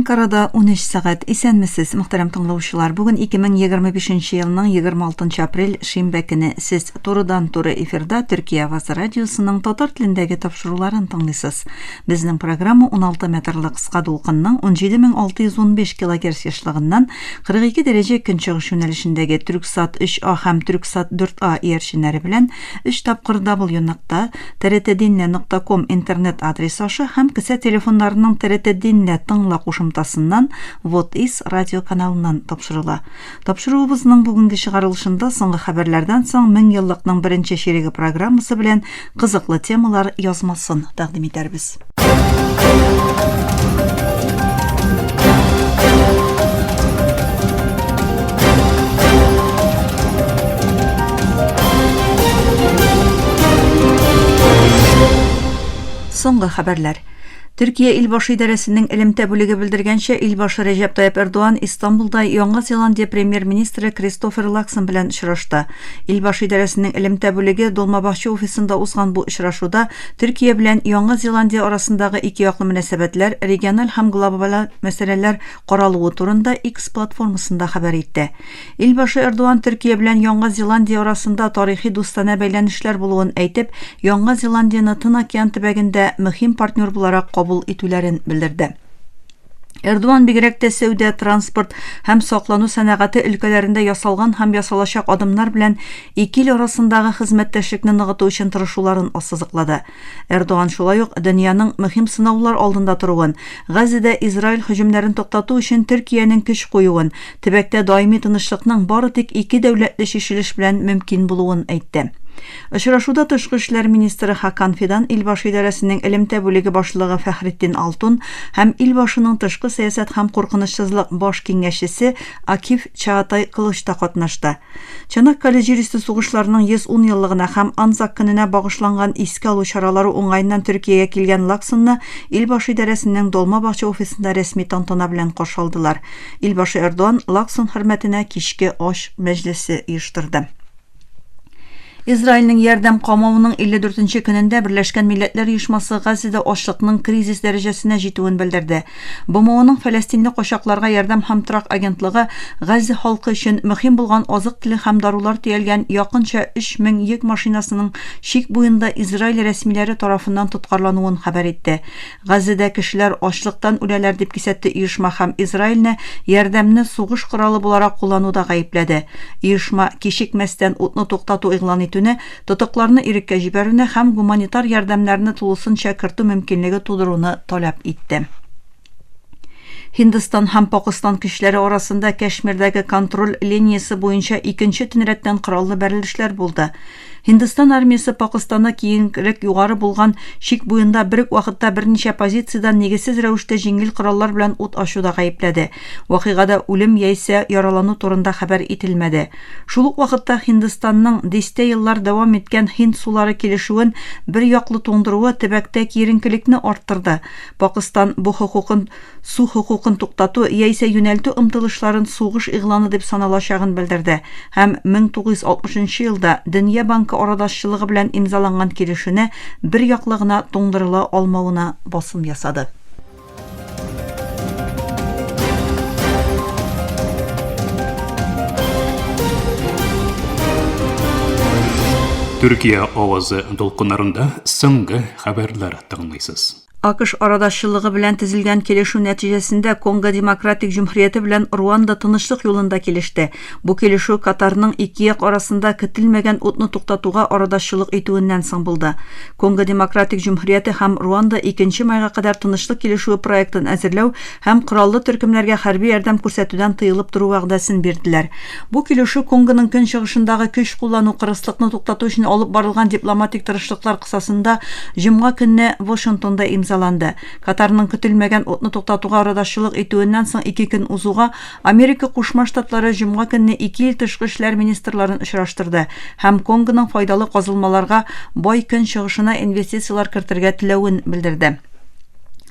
Әнкарада 13 сәгать. Исәнмесез, мөхтәрәм тыңлаучылар. Бүген 2025 елның 26 апрель шимбә көне. Сез турыдан-туры эфирда Төркия Авазы радиосының татар телендәге тапшыруларын тыңлыйсыз. Безнең программа 16 метрлы кыска дулкынның 17615 килогерц ешлыгыннан 42 дәрәҗә көнчыгыш юнәлешендәге Түрксат 3А һәм Түрксат 4А иярченнәре белән 3 тапкыр w нокта trt-dinle нокта ком интернет адресы аша һәм кесә телефоннарының TRT Dinle тыңла кушымтасыннан Вот Is радио каналыннан тапшырыла. Тапшыруыбызның бүгенге чыгарылышында соңгы хәбәрләрдән соң меңьеллыкның беренче чиреге программасы белән кызыклы темалар язмасын тәкъдим итәрбез. Соңгы хәбәрләр. Төркия Илбашы идарәсенең элемтә бүлеге белдергәнчә, Илбашы Рәҗәп Тайып Эрдоан Истанбулда Яңа Зеландия премьер-министры Кристофер Лаксон белән очрашты. Илбашы идарәсенең элемтә бүлеге Долмабахче офисында узган бу очрашуда Төркия белән Яңа Зеландия арасындагы икеяклы мөнәсәбәтләр, региональ һәм глобаль мәсьәләләр каралуы турында X платформасында хәбәр итте. Илбашы Эрдоган Төркия белән Яңа Зеландия арасында тарихи дустанә бәйләнешләр булуын әйтеп, Яңа Зеландияне Тын океан төбәгендә мөһим партнер буларак кабул итүләрен белдерде. Эрдоган бигрәк тә сәүдә, транспорт һәм саклану сәнәгате өлкәләрендә ясалган һәм ясалачак адымнар белән ике ил арасындагы хезмәттәшлекне ныгыту өчен тырышуларын ассызыклады. Эрдоган шулай ук дөньяның мөһим сынаулар алдында торуын, Газзәдә Израиль һөҗүмнәрен туктату өчен Төркиянең көч куюын, төбәктә даими тынычлыкның бары тик ике дәүләтле чишелеш белән мөмкин булуын әйтте. Очрашуда тышкы эшләр министры Хакан Фидан, Илбашы идарәсенең элемтә бүлеге башлыгы Фәхретдин Алтун һәм Илбашының тышкы сәясәт һәм куркынычсызлык баш киңәшчесе Акиф Чаатай Кылыч та катнашты. Чанаккале җир өсте сугышларының 110 еллыгына һәм Анзак көненә багышланган искә алу чаралары уңаеннан Төркиягә килгән Лаксонны Илбашы идарәсенең Долмабахче офисында рәсми тантана белән каршы алдылар. Илбашы Эрдоган Лаксон хөрмәтенә кичке аш мәҗлесе оештырды. Израильнең ярдәм камавының 54 нче көнендә Берләшкән Милләтләр Оешмасы Газзәдә ачлыкның кризис дәрәҗәсенә җитүен белдерде. БМОның фәләстинле качакларга ярдәм һәм торак агентлыгы Газзә халкы өчен мөһим булган азык-төлек һәм дарулар төялгән якынча 3000 йөк машинасының чик буенда Израиль рәсмиләре тарафыннан тоткарлануын хәбәр итте. Газзәдә кешеләр ачлыктан үләләр, дип кисәтте оешма һәм Израильне ярдәмне сугыш коралы буларак куллануда гаепләде. Оешма кичекмәстән утны туктату игълан итүне, тотыкларны иреккә җибәрүне һәм гуманитар ярдәмнәрне тулысынча кертү мөмкинлеге тудыруны таләп итте. Һиндстан һәм Пакыстан көчләре арасында Кәшмирдәге контроль линиясе буенча икенче төн рәттән кораллы бәрелешләр булды. Һиндстан армиясе Пакыстаны киеренкелек югары булган чик буенда бер үк вакытта берничә позициядән нигезсез рәвештә җиңел кораллар белән ут ачуда гаепләде. Вакыйгада үлем яисә яралану турында хәбәр ителмәде. Шул ук вакытта Һиндстанның дистә еллар дәвам иткән Һинд сулары килешүен бер яклы туңдыруы төбәктә киеренкелекне арттырды. Пакыстан бу хокукын су хокукын туктату яисә юнәлтү омтылышларын сугыш игъланы дип саналачагын белдерде һәм 1960 нчы елда Дөнья банкы арадашчылыгы белән имзаланган килешүне бер яклы гына туңдырыла алмавына басым ясады. Төркия авазы дулкыннарында соңгы хәбәрләр тыңлыйсыз. АКШ арадашчылыгы белән төзелгән килешү нәтиҗәсендә Конго Демократик Җөмһүрияте белән Руанда тынычлык юлында килеште. Бу килешү Катарның ике як арасында көтелмәгән утны туктатуга арадашчылык итүеннән соң булды. Конго Демократик Җөмһүрияте һәм Руанда 2 майга кадәр тынычлык килешүе проектын әзерләү һәм кораллы төркемнәргә хәрби ярдәм күрсәтүдән тыелып тору вәгъдәсен бирделәр. Бу килешү Конгоның көнчыгышындагы көч куллану кырыслыкны туктату өчен алып барылган дипломатик тырышлыклар кысасында җомга көнне Вашингтонда имзаланды. Катарның көтелмәгән утны туктатуга арадашчылык итүеннән соң ике көн узуга, Америка Кушма Штатлары җомга көнне ике ил тышкы эшләр министрларын очраштырды һәм Конгоның файдалы казылмаларга бай көнчыгышына инвестицияләр кертергә теләвен белдерде.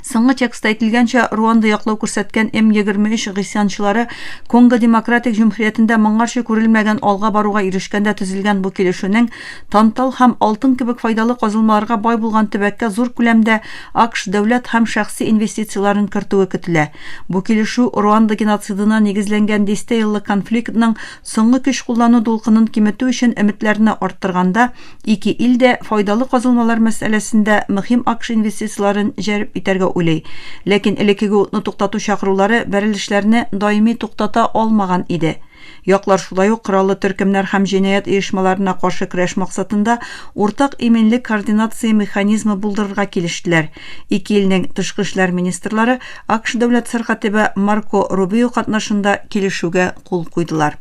Соңгы текстта әйтелгәнчә, Руанда яклау күрсәткән М-23 гыйсъянчылары Конго Демократик Җөмһүриятендә моңарчы күрелмәгән алга баруга ирешкәндә төзелгән бу килешүнең тантал һәм алтын кебек файдалы казылмаларга бай булган төбәккә зур күләмдә АКШ дәүләт һәм шәхси инвестицияләрен кертүе көтелә. Бу килешү Руанда геноцидына нигезләнгән дистә еллык конфликтның соңгы көч куллану дулкынын киметү өчен өметләрне арттырганда, Ике ил дә файдалы казылмалар мәсьәләсендә мөһим АКШ инвестицияләрен җәлеп итәргә уйлый. Ләкин элеккеге утны туктату чакырулары бәрелешләрне даими туктата алмаган иде. Яклар шулай ук кораллы төркемнәр һәм җинаять оешмаларына каршы көрәш максатында уртак иминлек координация механизмы булдырырга килештеләр. Ике илнең тышкы эшләр министрлары АКШ дәүләт сәркатибы Марко Рубио катнашында килешүгә кул куйдылар.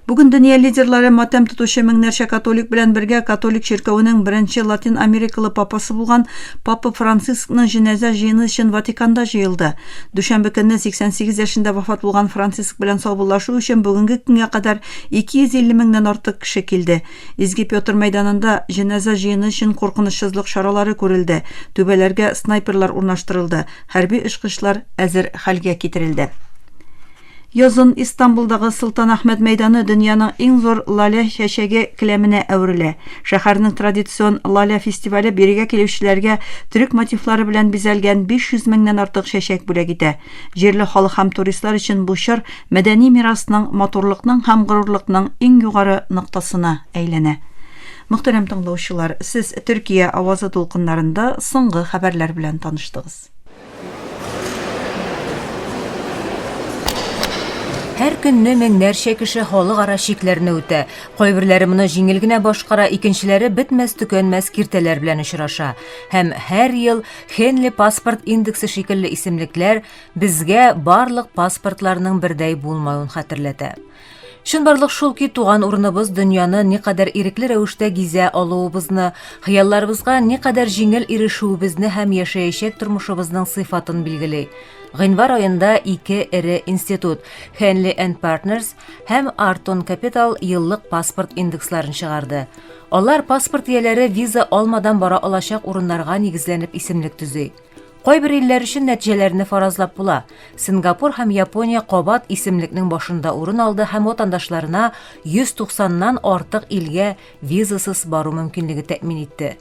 Бүген дөнья лидерлары матәм тотучы меңнәрчә католик белән бергә католик чиркәвенең беренче латин америкалы папасы булган Папа Францискның җеназа җыены өчен Ватиканда җыелды. Дүшәмбе көнне 88 яшендә вафат булган Франциск белән саубуллашу өчен бүгенге көнгә кадәр 250 меңнән артык кеше килде. Изге Петр мәйданында җеназа җыены өчен куркынычсызлык чаралары күрелде, түбәләргә снайперлар урнаштырылды, хәрби очкычлар әзер хәлгә китерелде. Язын Истанбулдагы Солтан Әхмәт мәйданы дөньяның иң зур лалә чәчәге келәменә әверелә. Шәһәрнең традицион Лалә фестивале бирегә килүчеләргә төрек мотивлары белән бизәлгән 500 меңнән артык чәчәк бүләк итә. Җирле халык һәм туристлар өчен бу чор мәдәни мирасның, матурлыкның һәм горурлыкның иң югары ноктасына әйләнә. Мөхтәрәм тыңлаучылар, сез Төркия авазы дулкыннарында соңгы хәбәрләр белән таныштыгыз. Һәр көнне меңнәрчә кеше халыкара чикләрне үтә. Кайберләре моны җиңел генә башкара, икенчеләре бетмәс-төкәнмәс киртәләр белән очраша. Һәм һәр ел Хенли паспорт индексы шикелле исемлекләр безгә барлык паспортларның бердәй булмавын хәтерләтә. Чынбарлык шул ки, туган урыныбыз дөньяны никадәр ирекле рәвештә гизә алуыбызны, хыялларыбызга никадәр җиңел ирешүебезне һәм яшәячәк тормышыбызның сыйфатын билгели. Гыйнвар аенда ике эре институт, Henley and Partners һәм Arton Capital еллык паспорт индексларын чыгарды. Алар паспорт ияләре виза алмадан бара алачак урыннарга нигезләнеп исемлек төзи. Кайбер илләр өчен нәтиҗәләрне фаразлап була. Сингапур һәм Япония кабат исемлекнең башында урын алды һәм ватандашларына 190 нан артык илгә визасыз бару мөмкинлеге тәэмин итте.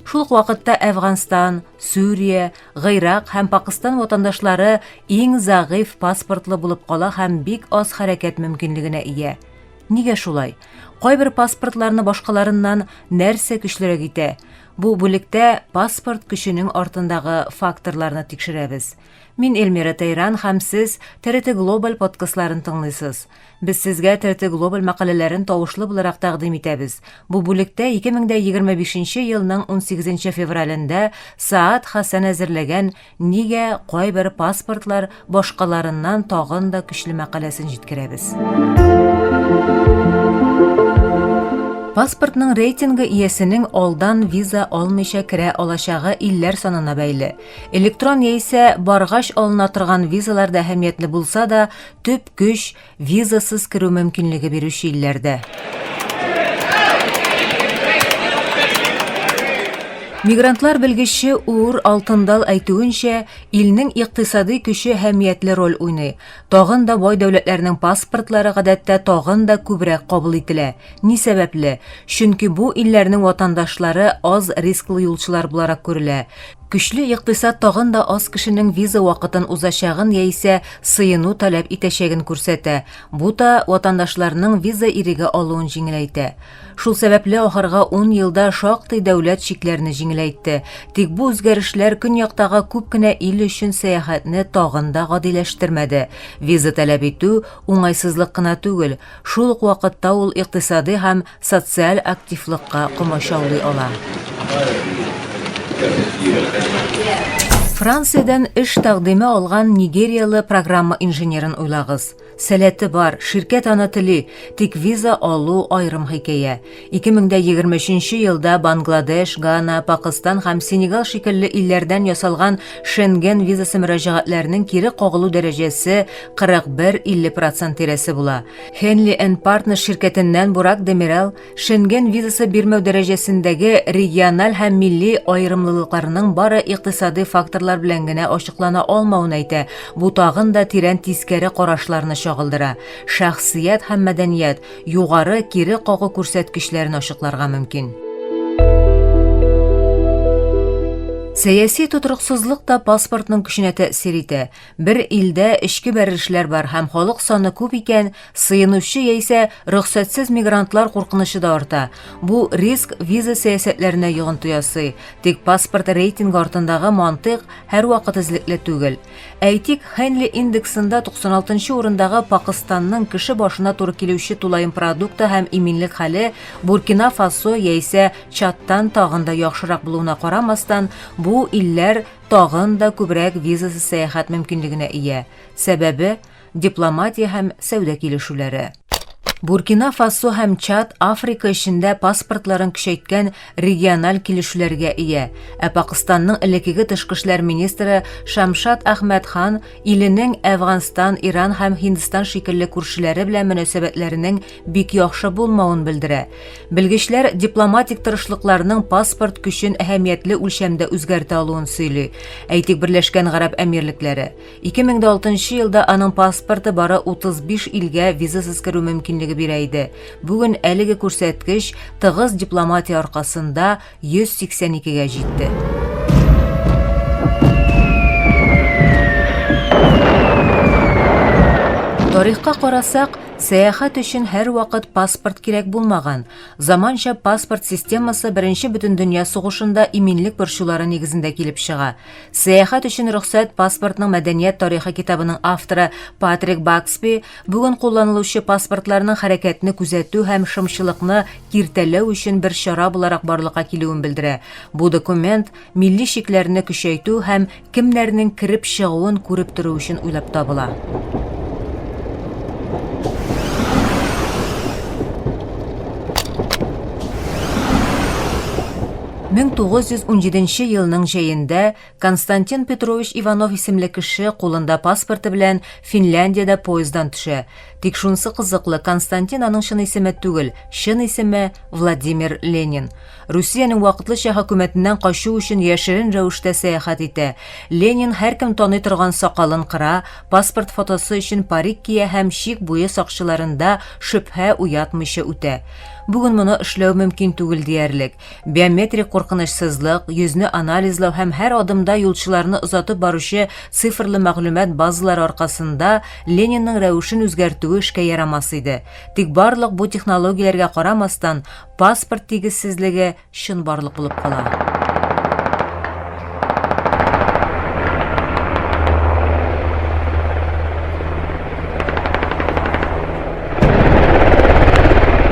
Шул ук вакытта Әфганстан, Сүрия, Гыйрак һәм Пакыстан ватандашлары иң зәгыйфь паспортлы булып кала һәм бик аз хәрәкәт мөмкинлегенә ия. Нигә шулай? Кайбер паспортларны башкаларыннан нәрсә көчлерәк итә? Бу бүлектә паспорт көченең артындагы факторларны тикшерәбез. Мин Эльмира Тәйран һәм сез ТРТ Глобал подкастларын тыңлыйсыз. Без сезгә ТРТ Глобал мәкаләләрен тавышлы буларак тәкъдим итәбез. Бу бүлектә 2025 елның 18 февралендә Саат Хәсән әзерләгән Нигә кайбер паспортлар башкаларыннан тагын да көчле мәкаләсен җиткерәбез. Паспортның рейтингы иясенең алдан виза алмыйча керә алачагы илләр санына бәйле. Электрон яисә баргач алына торган визалар да әһәмиятле булса да, төп көч визасыз керү мөмкинлеге бирүче илләрдә. Мигрантлар белгече Уур Алтындал әйтүенчә, илнең икътисади көче әһәмиятле роль уйный. Тагын да бай дәүләтләрнең паспортлары гадәттә тагын да күбрәк кабул ителә. Ни сәбәпле? Чөнки бу илләрнең ватандашлары аз рисклы юлчылар буларак күрелә. Көчле икътисад тагын да аз кешенең виза вакытын узачагын яисә сыену таләп итәчәген күрсәтә, бу та ватандашларның виза иреге алуын җиңеләйтә. Шул сәбәпле ахыргы ун елда шактый дәүләт чикләрне җиңеләйтте. Тик бу үзгәрешләр көньяктагы күп кенә ил өчен сәяхәтне тагын да гадиләштермәде. Виза таләп итү, уңайсызлык кына түгел, Шул ук вакытта ул икътисадый һәм социаль активлыкка комачаулый ала. Франциядән эш тәкъдиме алган нигерияле программа инженерын уйлагыз. Сәләте бар, ширкәт аны тели, тик виза алу аерым хикәя. 2023 елда Бангладеш, Гана, Пакыстан һәм Сенегал шикелле илләрдән ясалган Шенген визасы мөрәҗәгатьләренең кире кагылу дәрәҗәсе 41-50 процент тирәсе була. Henley and Partners ширкәтеннән Бурак Демирел Шенген визасы бирмәү дәрәҗәсендәге региональ һәм милли аерымлылыкларның бары икътисадый факторлар белән генә ачыклана алмавын әйтә. Бу тагын да тирән тискәре карашларны чагылдыра. Шәхсият һәм мәдәният югары кире кагу күрсәткечләрен ачыкларга мөмкин. Сәяси тотрыксызлык та паспортның көченә тәэсир итә. Бер илдә эчке бәрелешләр бар һәм халык саны күп икән, сыенучы яисә рөхсәтсез мигрантлар куркынычы да арта. Бу риск виза сәясәтләренә йогынты ясый. Тик паспорт рейтингы артындагы мантыйк һәрвакыт эзлекле түгел. Әйтик, Хенли индексында 96 нчы урындагы Пакыстанның кеше башына туры килүче тулаем продукты һәм иминлек хәле Буркина-Фасо яисә Чадтан тагын да яхшырак булуына карамастан, бу илләр тагын да күбрәк визасыз сәяхәт мөмкинлегенә ия. Сәбәбе, дипломатия һәм сәүдә килешүләре. Буркина-Фасо һәм Чад Африка эчендә паспортларын көчәйткән региональ килешүләргә ия, ә Пакыстанның элеккеге тышкы эшләр министры Шамшат Әхмәд Хан иленең Әфганстан, Иран һәм Һиндстан шикелле күршеләре белән мөнәсәбәтләренең бик яхшы булмавын белдерә. Белгечләр дипломатик тырышлыкларның паспорт көчен әһәмиятле үлчәмдә үзгәртә алуын сөйли. Әйтик, Берләшкән Гарәп Әмирлекләре. 2006 елда аның паспорты бары 35 илгә визасыз керү мөмкинлеге бирә иде. Бүген әлеге күрсәткеч тыгыз дипломатия аркасында 182-гә җитте. Тарихка карасак, сәяхәт өчен һәрвакыт паспорт кирәк булмаган. Заманча паспорт системасы Беренче бөтендөнья сугышында иминлек борчулары нигезендә килеп чыга. Сәяхәт өчен рөхсәт паспортның мәдәният тарихы китабының авторы Патрик Баксби бүген кулланылучы паспортларның хәрәкәтне күзәтү һәм шымчылыкны киртәләү өчен бер чара буларак барлыкка килүен белдерә. Бу документ милли чикләрне көчәйтү һәм кемнәрнең кереп чыгуын күреп тору өчен уйлап табыла. 1917 елның җәендә Константин Петрович Иванов исемле кеше кулында паспорты белән Финляндиядә поезддан төшә. Тик шунысы кызыклы, Константин аның чын исеме түгел, чын исеме Владимир Ленин. Русиянең вакытлыча хөкүмәтеннән качу өчен яшерен рәвештә сәяхәт итә. Ленин һәркем таный торган сакалын кыра, паспорт фотосы өчен парик кия һәм чик буе сакчыларында шөбһә уятмыйча үтә. Бүген моны эшләү мөмкин түгел диярлек. Биометрик куркынычсызлык, йөзне анализлау һәм һәр адымда юлчыларны озатып баручы цифрлы мәгълүмат базалары аркасында Ленинның рәвешен үзгәртүе эшкә ярамас иде. Тик барлык бу технологияләргә карамастан, паспорт тигезсезлеге чынбарлык булып кала.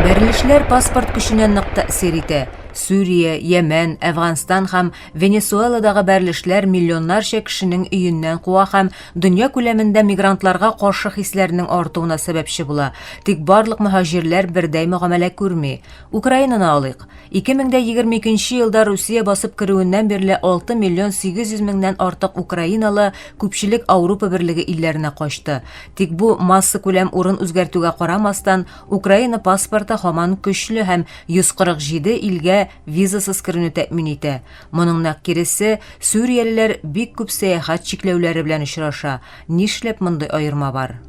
Бәрелешләр паспорт көченә нык тәэсир итә. Сүрия, Йәмән, Әфганстан һәм Венесуэладагы бәрелешләр миллионнарча кешенең өеннән куа һәм дөнья күләмендә мигрантларга каршы хисләрнең артуына сәбәпче була. Тик барлык мөһаҗирләр бердәй мөгамәлә күрми. Украинаны алыйк. 2022 нче елда Русия басып керүеннән бирле 6 миллион 800 меңнән артык украиналы күпчелек Аурупа Берлеге илләренә качты. Тик бу массакүләм урын үзгәртүгә карамастан, Украина паспорты һаман көчле һәм 147 илгә визасыз керүне тәэмин итә. Моның нәкъ киресе, сүриялеләр бик күп сәяхәт чикләүләре белән очраша. Нишләп мондый аерма бар?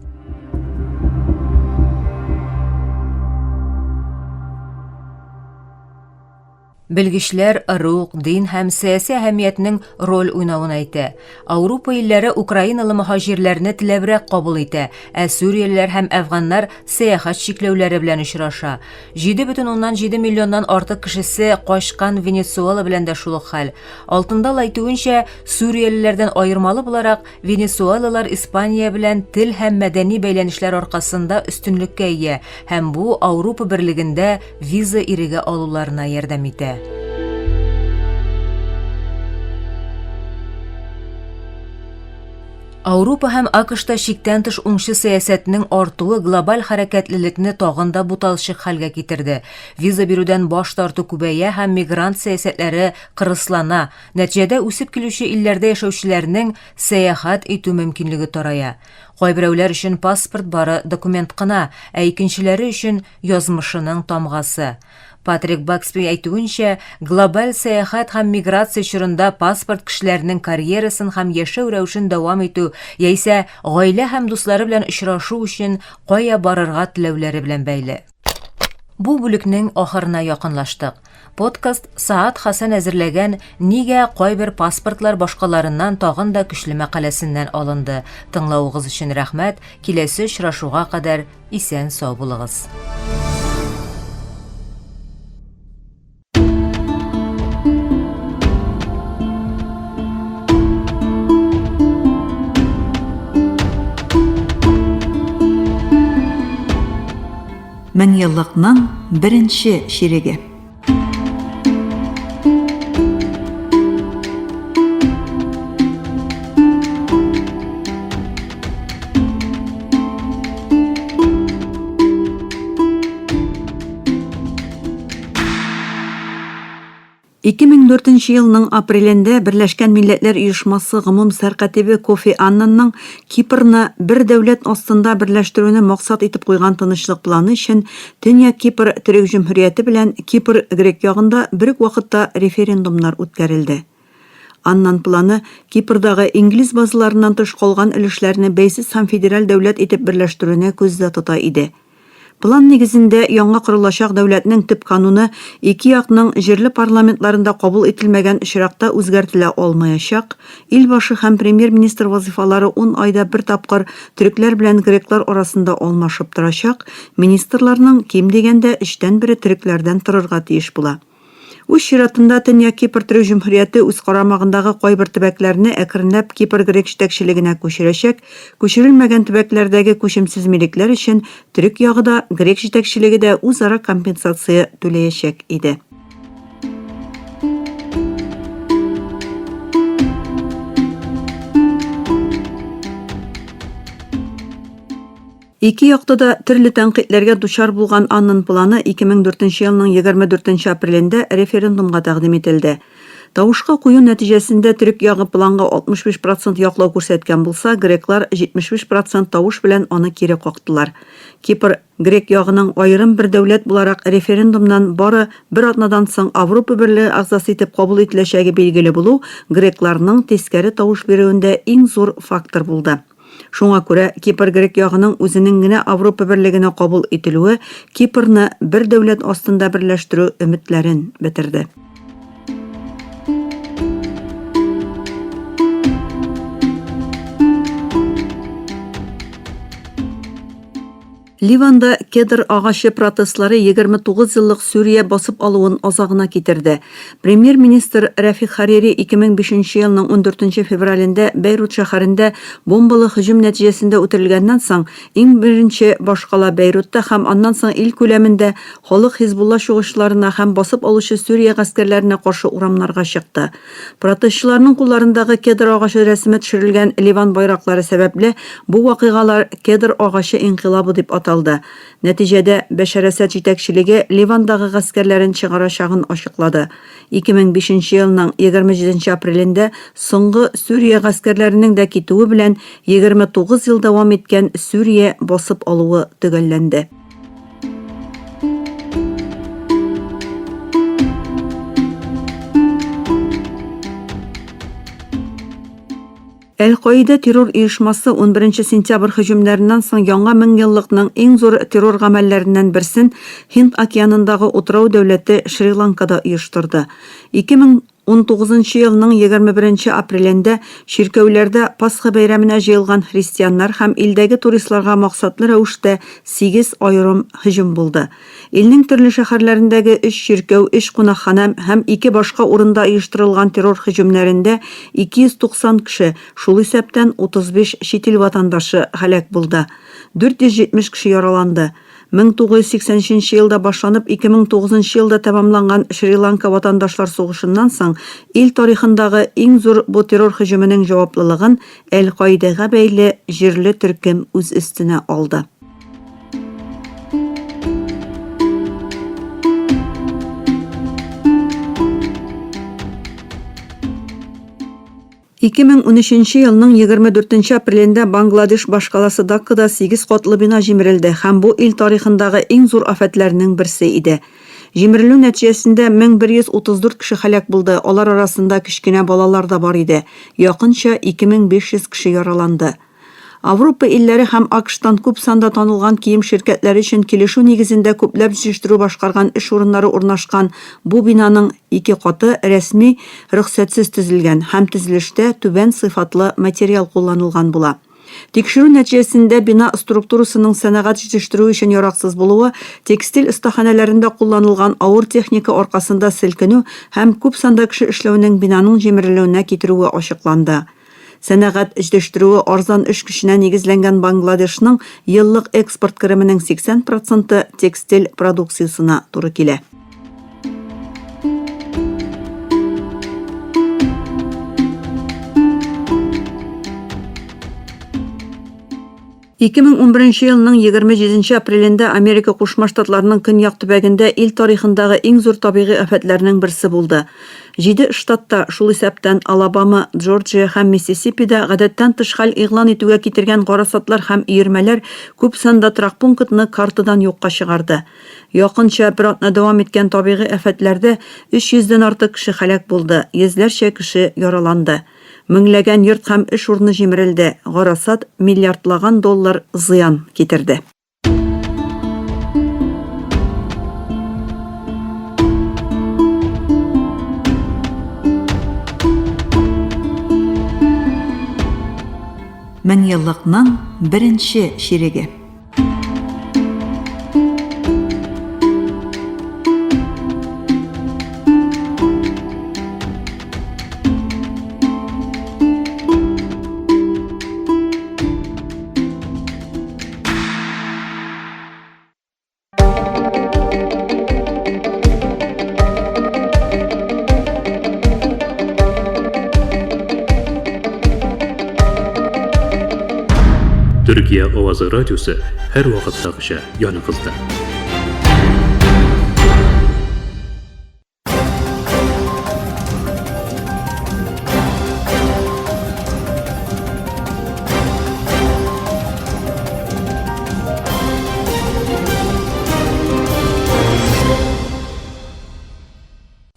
Белгечләр ыруг, дин һәм сәяси әһәмиятнең роль уйнавын әйтә. Аурупа илләре украиналы мөһаҗирләрне теләбрәк кабул итә, ә сүриялеләр һәм әфганнар сәяхәт чикләүләре белән очраша. 7,7 миллионнан артык кешесе качкан Венесуэла белән дә шул ук хәл. Алтындал әйтүенчә, сүриялеләрдән аермалы буларак, Венесуэлалар Испания белән тел һәм мәдәни бәйләнешләр аркасында өстенлеккә ия һәм бу Аурупа Берлегендә виза иреге алуларына ярдәм итә. Ауропа һәм АКШта чиктән тыш уңчы сәясәтнең артуы глобаль хәрәкәтлелекне тагын да буталчык хәлгә китерде. Виза бирүдән баш тарту күбәя һәм мигрант сәясәтләре кырыслана. Нәтиҗәдә үсеп килүче илләрдә яшәүчеләрнең сәяхәт итү мөмкинлеге тарая. Кайберәүләр өчен паспорт бары документ кына, ә икенчеләре өчен язмышының тамгасы. Патрик Баксби әйтүенчә, глобаль сәяхәт һәм миграция чорында паспорт кешеләрнең карьерасын һәм яшәү рәвешен дәвам итү яисә гаилә һәм дуслары белән очрашу өчен кая барырга теләүләре белән бәйле. Бу бүлекнең ахырына якынлаштык. Подкаст Саат Хәсән әзерләгән Нигә кайбер паспортлар башкаларыннан тагын да көчле мәкаләсеннән алынды. Тыңлавыгыз өчен рәхмәт. Киләсе очрашуга кадәр исән-сау булыгыз. Меңьеллыкның беренче чиреге. 2004 елның апрелендә Берләшкән Милләтләр Оешмасы гомум сәркатибе Кофи Аннанның Кипрны бер дәүләт астында берләштерүне максат итеп куйган тынычлык планы өчен Төньяк Кипр Төрек Җөмһүрияте белән Кипр грек ягында бер үк вакытта референдумнар үткәрелде. Аннан планы Кипрдагы инглиз базаларыннан тыш калган өлешләрне бәйсез һәм федераль дәүләт итеп берләштерүне күздә тота иде. План нигезендә яңа корылачак дәүләтнең төп кануны ике якның җирле парламентларында кабул ителмәгән очракта үзгәртелә алмаячак, ил башы һәм премьер-министр вазыйфалары ун айда бер тапкыр төрекләр белән греклар арасында алмашып торачак, министрларның ким дигәндә өчтән бере төрекләрдән торырга тиеш була. Үз чиратында, Төньяк Кипр Төрек Җөмһүрияте үз карамагындагы кайбер төбәкләрне әкренләп Кипр грек җитәкчелегенә күчерәчәк, күчерелмәгән төбәкләрдәге күчемсез милекләр өчен төрек ягы да, грек җитәкчелеге дә үзара компенсация түләячәк иде. Ике якта да төрле тәнкыйтьләргә дучар булган Аннан планы 2004 елның 24 апрелендә референдумга тәкъдим ителде. Тавышка кую нәтиҗәсендә төрек ягы планга 65 процент яклау күрсәткән булса, греклар 75 процент тавыш белән аны кире кактылар. Кипр грек ягының аерым бер дәүләт буларак референдумнан бары бер атнадан соң Авропа Берлеге әгъзасы итеп кабул ителәчәге билгеле булу грекларның тискәре тавыш бирүендә иң зур фактор булды. Шуңа күрә Кипр грек ягының үзенең генә Авропа Берлегенә кабул ителүе Кипрны бер дәүләт астында берләштерү өметләрен бетерде. Ливанда кедр агачы протестлары 29 еллык Сүрия басып алуын азагына китерде. Премьер-министр Рәфик Харири 2005 елның 14 февралендә Бәйрут шәһәрендә бомбалы һөҗүм нәтиҗәсендә үтерелгәннән соң, иң беренче башкала Бәйрутта һәм аннан соң ил күләмендә халык Хизбулла чугышларына һәм басып алучы Сүрия гаскәрләренә каршы урамнарга чыкты. Протестчыларның кулларындагы кедр агачы рәсеме төшерелгән Ливан байраклары сәбәпле, бу вакыйгалар Кедр агачы инкыйлабы дип аталды. Нәтиҗәдә, Бәшәр Әсәд җитәкчелеге Ливандагы гаскәрләрен чыгарачагын ачыклады. 2005 елның 27 апрелендә соңгы Сүрия гаскәрләренең дә китүе белән 29 ел дәвам иткән Сүрия басып алуы төгәлләнде. Әл-Каидә террор оешмасы 11 сентябрь һөҗүмнәреннән соң яңа меңьеллыкның иң зур террор гамәлләреннән берсен Һинд океанындагы утрау дәүләте Шри-Ланкада оештырды. 19 елның 21 апрелендә чиркәүләрдә Пасха бәйрәменә җыелган христианнар һәм илдәге туристларга максатлы рәвештә сигез аерым һөҗүм булды. Илнең төрле шәһәрләрендәге өч чиркәү, өч кунакханә һәм ике башка урында оештырылган террор һөҗүмнәрендә 290 кеше, шул исәптән 35 чит ил ватандашы һәлак булды. 470 кеше яраланды. 1983 елда башланып, 2009 елда тәмамланган Шри-Ланка ватандашлар сугышыннан соң ил тарихындагы иң зур бу террор һөҗүменең җаваплылыгын Әл-Каидәгә бәйле җирле төркем үз өстенә алды. 2013 елның 24 апрелендә Бангладеш башкаласы Даккада сигез катлы бина җимерелде һәм бу ил тарихындагы иң зур афәтләрнең берсе иде. Җимерелү нәтиҗәсендә 1134 кеше һәлак булды, алар арасында кечкенә балалар да бар иде, якынча 2500 кеше яраланды. Авропа илләре һәм АКШтан күп санда танылган кием ширкәтләре өчен килешү нигезендә күпләп җитештерү башкарган эш урыннары урнашкан бу бинаның ике каты рәсми рөхсәтсез төзелгән һәм төзелештә түбән сыйфатлы материал кулланылган була. Тикшерү нәтиҗәсендә бина структурасының сәнәгать җитештерү өчен яраксыз булуы, текстиль остаханәләрендә кулланылган авыр техника аркасында селкенү һәм күп санда кеше эшләүнең бинаның җимерелүенә китерүе ачыкланды. Сәнәгать җитештерүе арзан эш көченә нигезләнгән Бангладешның еллык экспорт кеременең 80 проценты текстиль продукциясенә туры килә. 2011 елның 27 апрелендә Америка Кушма Штатларының көньяк төбәгендә ил тарихындагы иң зур табигый афәтләрнең берсе булды. Җиде штатта, шул исәптән Алабама, Джорджия һәм Миссисипида гадәттән тыш хәл игълан итүгә китергән гарасатлар һәм өермәләр күп санда торак пунктны картадан юкка чыгарды. Якынча бер атна дәвам иткән табигый афәтләрдә 300 дән артык кеше һәлак булды, йөзләрчә кеше яраланды. Меңләгән йорт һәм эш урыны җимерелде, гарасат миллиардлаган доллар зыян китерде. Меңьеллыкның беренче чиреге. Төркия авазы радиосы һәрвакыттагыча яныгызда.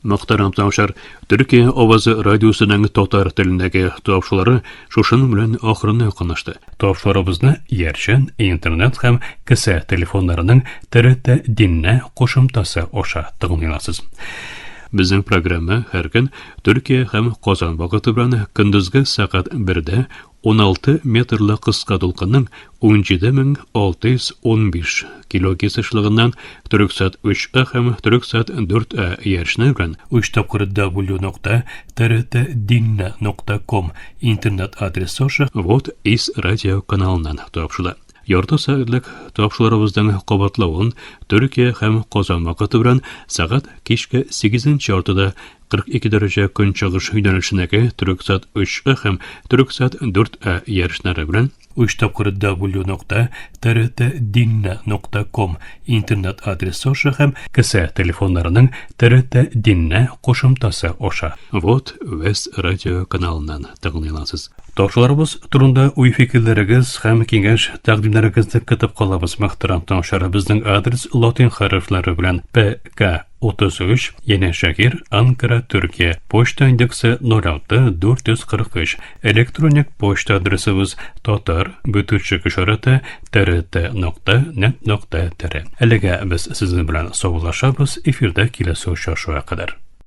Мөхтәрәм тыңлаучылар, Төркия авазы радиосының татар телендәге тапшырулары шушының белән ахырына якынлашты. Тапшыруларыбызны иярчен, интернет һәм кесә телефоннарының ТРТ Динне кушымтасы аша тыңлый аласыз. Безнең программа һәр көн Төркия һәм Казан вакыты белән көндезге сәгать 1дә 16 метрлы кыска дулкынның 17615 килогерц ешлыгыннан Төрексат 3А һәм Төрексат 4А иярчене белән 3 тапкыр w.trtdinne.com интернет адресы аша Вот из радио каналыннан тапшырыла. Ярты сәгатьлек тапшыруларыбызның кабатлавын Төркия һәм Казан вакыты белән сәгать кичке 8 яртыда 42 дәрәҗә көнчыгыш юнәлешендәге Төрексат 3А һәм Төрексат 4А ярышлары белән 3 тапкыр w.trtdinne.com интернет адресы аша һәм кесә телефоннарының TRT Dinne кушымтасы аша Вот Вес радио каналыннан тыңлый аласыз. Тапшыруларыбыз турында уй-фикерләрегез һәм киңәш-тәкъдимнәрегезне көтеп калабыз, мөхтәрәм тыңлаучылар. Безнең адрес латин хәрефләре белән ПК 33, Янәшәһир, Анкара, Төркия. Почта индексы 06 443. Электроник почта адресыбыз татар бөтүчек ишарәте trt.net.tr. Әлегә без сезнең белән саубуллашабыз, эфирдә киләсе очрашуга кадәр.